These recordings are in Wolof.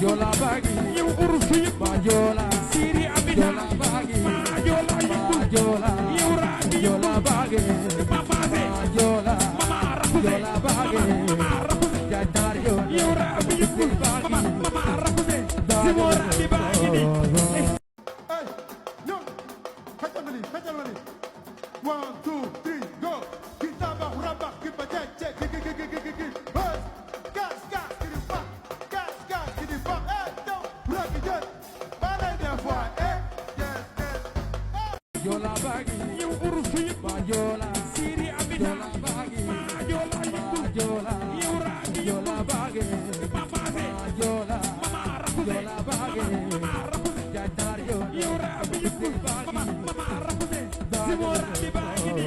Yola bagi, you urusi Yola, Siri Abidala bagi, Yola, Yola, Yola bagi, Papa Yola, Yola bagi, Jadario, Yola, Mama Rakuse, Simora bagi. Hey, yo, family. 1, 2, 3, go. Kitaba, uraba, kipache, check. Yola bagi, you urusi Yola, Siri Abidala bagi, Yola, Yola bagi, Papa Yola, Yola bagi, Jadario, Yola, Mama Rakuse, Simora bagi.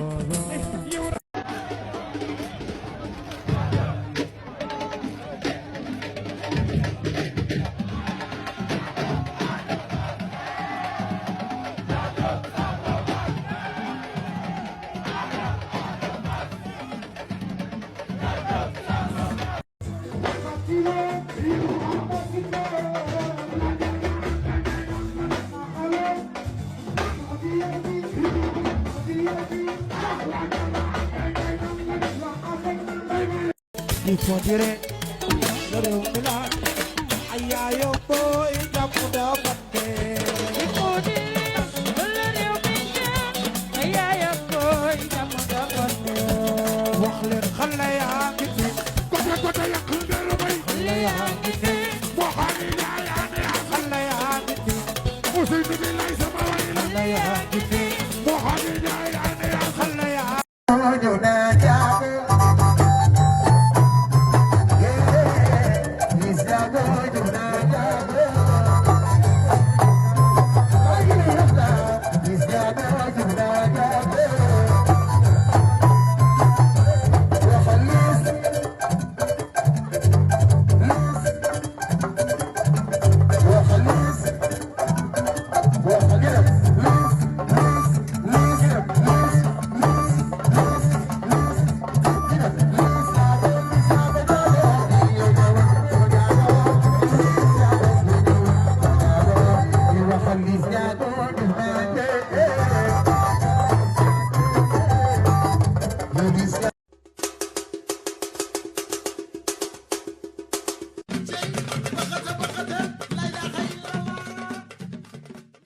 Il faut dire,